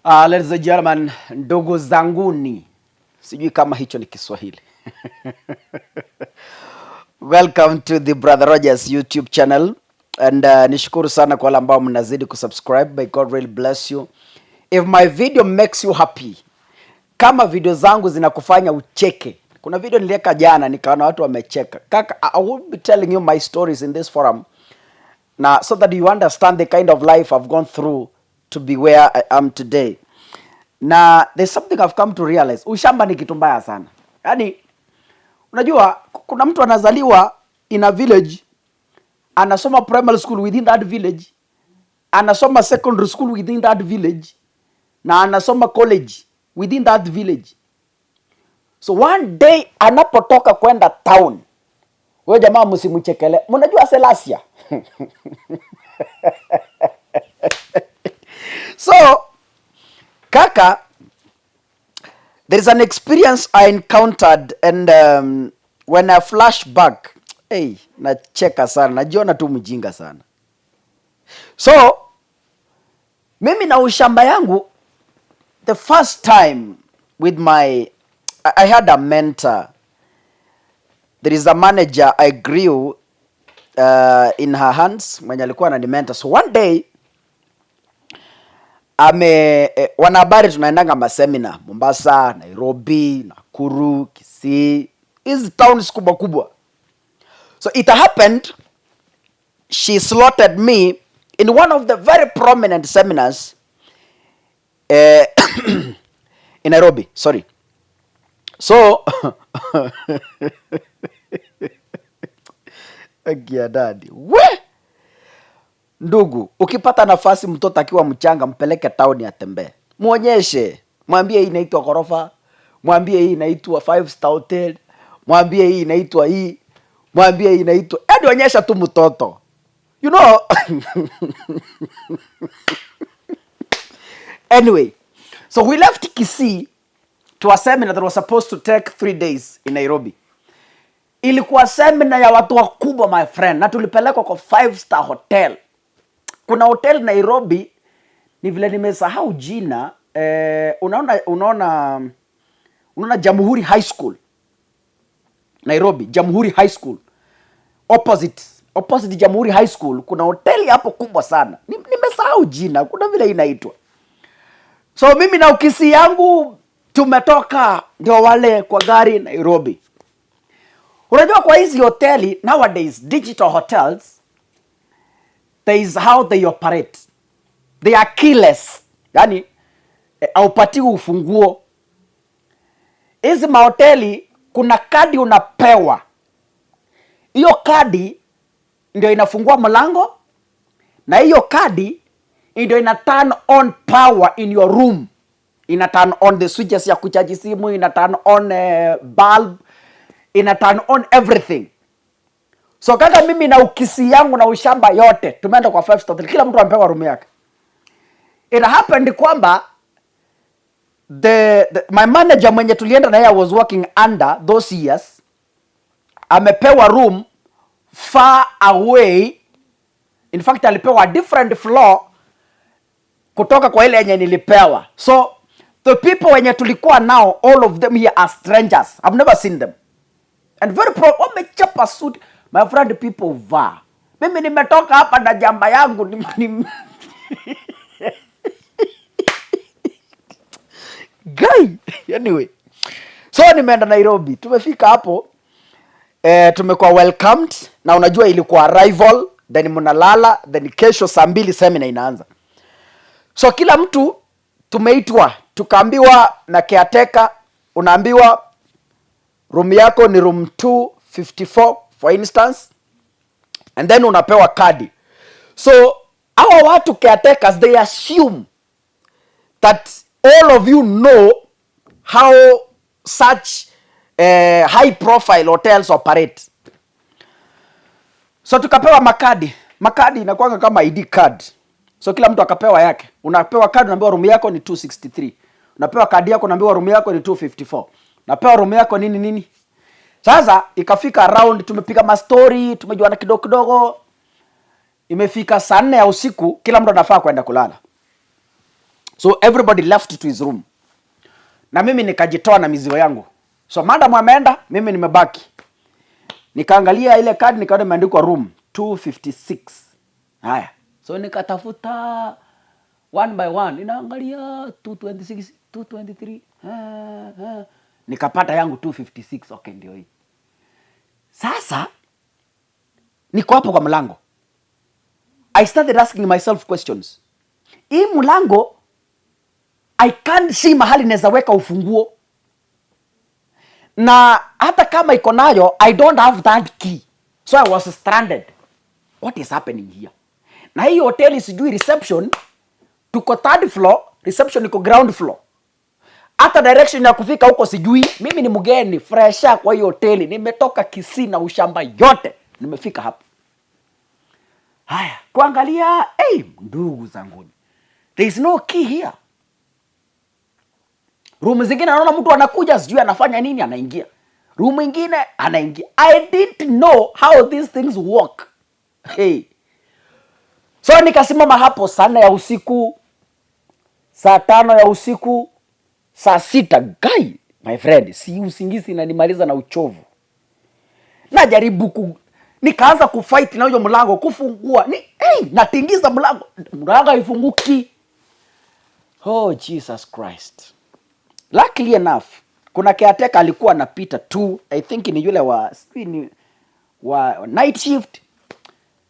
Ladies and gentlemen, ndugu zanguni, sijui kama hicho ni Kiswahili. Welcome to the Brother Rogers YouTube channel and nishukuru sana kwa wale ambao mnazidi kusubscribe. May God really bless you. If my video makes you happy, kama video zangu zinakufanya ucheke. Kuna video niliweka jana nikaona watu wamecheka. Kaka, I will be telling you my stories in this forum na so that you understand the kind of life I've gone through to be where I am today. Na there's something I've come to realize. Ushamba ni kitu mbaya sana. Yaani unajua kuna mtu anazaliwa in a village, anasoma primary school within that village, anasoma secondary school within that village, na anasoma college within that village. So one day anapotoka kwenda town, wewe jamaa msimchekele. Mnajua Selasia? So kaka, there is an experience I encountered and when I flash back, hey, nacheka sana, najiona tu mjinga sana. So mimi na ushamba yangu, the first time with my I had a mentor. There is a manager I grew in her hands mwenye alikuwa anani mentor. So one day ame wanahabari tunaendanga masemina Mombasa, Nairobi, Nakuru, Kisii, hizi towns kubwa kubwa. So it happened she slotted me in one of the very prominent seminars in Nairobi, sorry. So akia dadi we ndugu, ukipata nafasi mtoto akiwa mchanga mpeleke town atembee, muonyeshe, mwambie hii inaitwa ghorofa, mwambie hii inaitwa five star hotel, mwambie hii inaitwa hii, mwambie hii inaitwa, yaani onyesha tu mtoto. Anyway, so we left Kisii to a seminar that was supposed to take 3 days in Nairobi. Ilikuwa seminar ya watu wakubwa, my friend, na tulipelekwa kwa five star hotel. Kuna hotel Nairobi, ni vile nimesahau jina unaona Jamhuri High School Nairobi, Jamhuri High School opposite Jamhuri High School kuna hoteli hapo kubwa sana. Nimesahau jina, kuna vile inaitwa. So mimi na ukisi yangu tumetoka ndio wale kwa gari Nairobi. Unajua kwa hizi hoteli nowadays, digital hotels, there is how they operate. They are keyless. Yani haupatiwi ufunguo. Hizi mahoteli kuna kadi unapewa. Hiyo kadi ndio inafungua mlango na hiyo kadi ndio ina turn on power in your room, ina turn on the switches ya kuchaji simu, ina turn on bulb, ina turn on everything. So kaka, mimi na ukisi yangu na ushamba yote tumeenda kwa five star hotel, kila mtu amepewa room yake. It happened kwamba my manager mwenye tulienda na yeye was working under those years amepewa room far away. In fact alipewa different floor kutoka kwa ile yenye nilipewa. So the people wenye tulikuwa nao, all of them here are strangers. I've never seen them. And very pro wamechapa suit. My friend, people vaa. Mimi nimetoka hapa na jamba yangu ni guy. Anyway. So nimeenda Nairobi. Tumefika hapo tumekuwa welcomed na unajua ilikuwa arrival, then mnalala, then kesho saa 2 seminar inaanza. So kila mtu tumeitwa, tukaambiwa na caretaker, unaambiwa room yako ni room 254 for instance, and then unapewa kadi. So hawa watu caretakers, they assume that all of you know how such high profile hotels operate. So tukapewa makadi. Makadi inakuwa kama ID card. So kila mtu akapewa yake. Unapewa kadi, unaambiwa room yako ni 263. Unapewa kadi yako, unaambiwa room yako ni 254. Unapewa room yako nini nini. Sasa ikafika around, tumepiga mastori, tumejuana kidogo kidogo. Imefika saa 4 ya usiku, kila mtu anafaa kwenda kulala. So everybody left to his room, na mimi nikajitoa na mizigo yangu. So madam ameenda, mimi nimebaki. Nikaangalia ile card, nikaona imeandikwa room 256. Haya, so nikatafuta one by one, ninaangalia 226, 223, nikapata yangu 256. Okay, ndio hii. Sasa niko hapo kwa mlango, I started asking myself questions. Hii mlango, I can't see mahali naweza weka ufunguo, na hata kama iko nayo, I don't have that key, so I was stranded. What is happening here? Na hii hoteli, sijui reception, tuko third floor, reception iko ground floor. Hata direction ya kufika huko sijui. Mimi ni mgeni fresha kwa hiyo hoteli, nimetoka Kisii na ushamba yote, nimefika hapo. Haya, kuangalia, hey, ndugu zanguni, there is no key here. Room zingine naona mtu anakuja, sijui anafanya nini, anaingia. Room ingine anaingia. I didn't know how these things work. Hey. So nikasimama hapo saa 4 ya usiku, saa 5 ya usiku, saa 6. Guy, my friend, si usingizi inanimaliza na uchovu. Najaribu nikaanza kufight na huyo mlango kufungua. Hey, natingiza mlango, mlango haifunguki. Oh Jesus Christ. Luckily enough, kuna caretaker alikuwa anapita tu, I think ni yule wa, sijui ni wa night shift.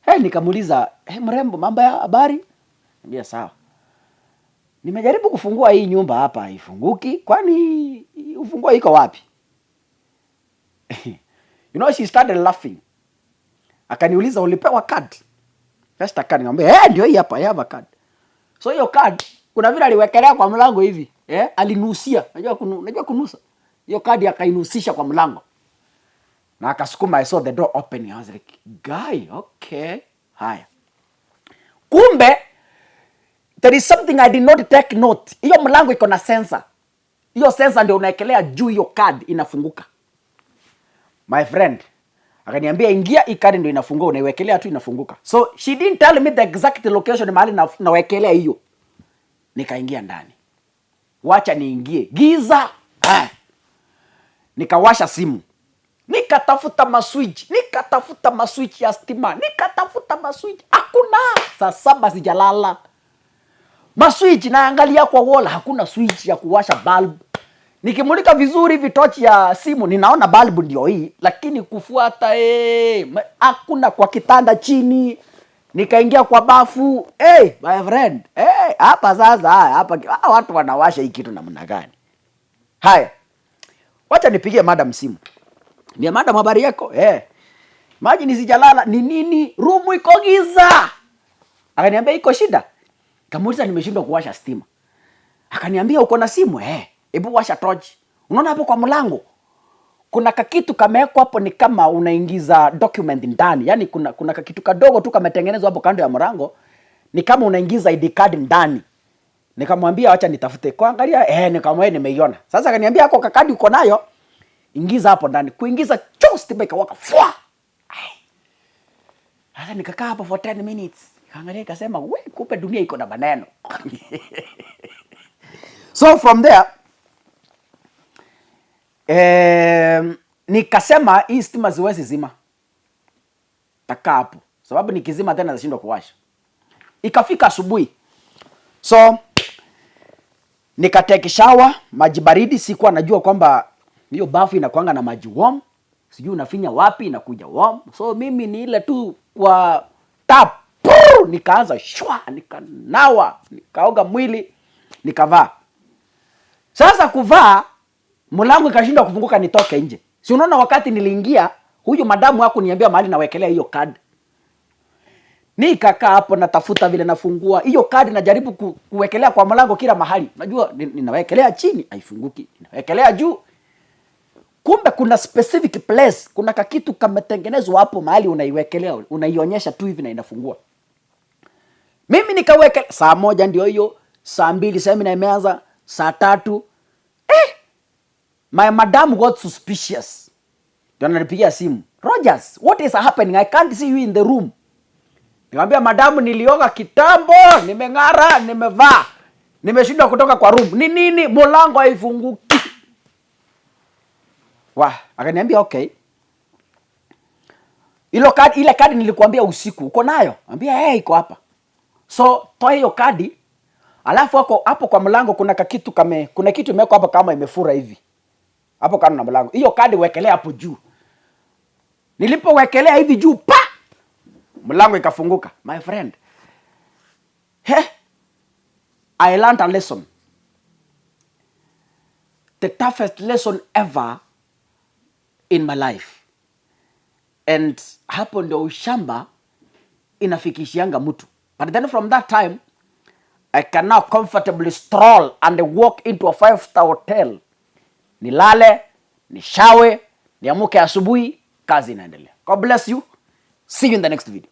Hey, nikamuuliza, "Hey, mrembo, mambo ya habari?" Niambia, "Sawa. Nimejaribu kufungua hii nyumba hapa, haifunguki. Kwani ufunguo iko wapi?" She started laughing. Akaniuliza, "Ulipewa card?" First card. Nikamwambia, "Eh, ndio hii hapa, I have a card." So hiyo card kuna vile aliwekelea kwa mlango hivi, eh, alinusia. Unajua kunusa. Hiyo kadi akainusisha kwa mlango. Na akasukuma, I saw the door opening. I was like, "Guy, okay." Haya. Kumbe there is something I did not take note. Hiyo mlango iko na sensor. Hiyo sensor ndio unaekelea juu hiyo card, inafunguka. My friend akaniambia, "Ingia, hii card ndio inafungua, unaiwekelea tu inafunguka." So she didn't tell me the exact location mahali nawekelea hiyo. Nikaingia ndani. Wacha niingie. Giza. Ah. Nikawasha simu. Nikatafuta maswitch, nikatafuta maswitch ya stima, nikatafuta maswitch. Hakuna. Saa 7 sijalala. Maswitch naangalia kwa wall, hakuna switch ya kuwasha bulb. Nikimulika vizuri hivi tochi ya simu, ninaona bulb ndio hii, lakini kufuata, hakuna kwa kitanda chini. Nikaingia kwa bafu, hey, my friend, hey, hapa sasa hapa watu wanawasha hii kitu namna gani? Haya. Wacha nipigie madam simu. Ni madam, habari yako? Eh. Maji nisijalala ni nini? Room iko giza. Akaniambia, "Iko shida?" Kamuuliza, "Nimeshindwa kuwasha stima." Akaniambia, "Uko na simu? Eh. Hebu washa torch. Unaona hapo kwa mlango? Kuna kakitu kamewekwa hapo, ni kama unaingiza document ndani. Yaani kuna kakitu kadogo tu kametengenezwa hapo kando ya mlango, ni kama unaingiza ID card ndani." Nikamwambia, "Acha nitafute." Kuangalia, nikamwambia, "Nimeiona." Sasa akaniambia, "Hako kakadi uko nayo, ingiza hapo ndani." Kuingiza cho, stima ikawaka. Fwa! Ai. Sasa nikakaa hapo for 10 minutes. Nikaangalia, nikasema, "We, kumbe dunia iko na maneno." So from there nikasema hii stima siwezi zima. Takaa hapo. Sababu nikizima tena nashindwa kuwasha. Ikafika asubuhi. So nikatake shower, maji baridi. Sikuwa najua kwamba hiyo bafu inakuanga na maji warm. Sijui unafinya wapi inakuja warm. So mimi ni ile tu kwa tap, puu, nikaanza shwa, nikanawa, nikaoga mwili, nikavaa. Sasa kuvaa, mlango ikashindwa kufunguka nitoke nje. Si unaona wakati niliingia, huyu madamu hakuniambia mahali nawekelea hiyo card. Nikakaa hapo natafuta vile nafungua hiyo kadi, najaribu kuwekelea kwa mlango kila mahali. Najua ninawekelea chini haifunguki, ninawekelea juu. Kumbe kuna specific place, kuna kakitu kametengenezwa hapo mahali unaiwekelea, unaionyesha tu hivi na inafungua. Mimi nikaweka saa 1 ndio hiyo, saa 2 semina imeanza, saa 3. My madam got suspicious. Ndio ananipigia simu. "Rogers, what is happening? I can't see you in the room." Nikamwambia, "Madamu, nilioga kitambo, nimeng'ara, nimevaa. Nimeshindwa kutoka kwa room. Ni nini? Mlango haifunguki. Wa, akaniambia, "Okay. Ilo kadi, ile kadi nilikuambia usiku, uko nayo?" Ambia, "Hey, iko hapa." So toa hiyo kadi, alafu hapo hapo kwa mlango kuna kakitu kame, kuna kitu imewekwa hapo kama imefura hivi. Hapo kando na mlango. Hiyo kadi wekelea hapo juu. Nilipowekelea hivi juu pa, mlango ikafunguka. My friend. He, I learned a lesson. The toughest lesson ever in my life. And hapo ndio ushamba inafikishianga mtu. But then from that time I can now comfortably stroll and walk into a 5-star hotel. Nilale, nishawe, niamuke asubuhi, kazi inaendelea. God bless you. See you in the next video.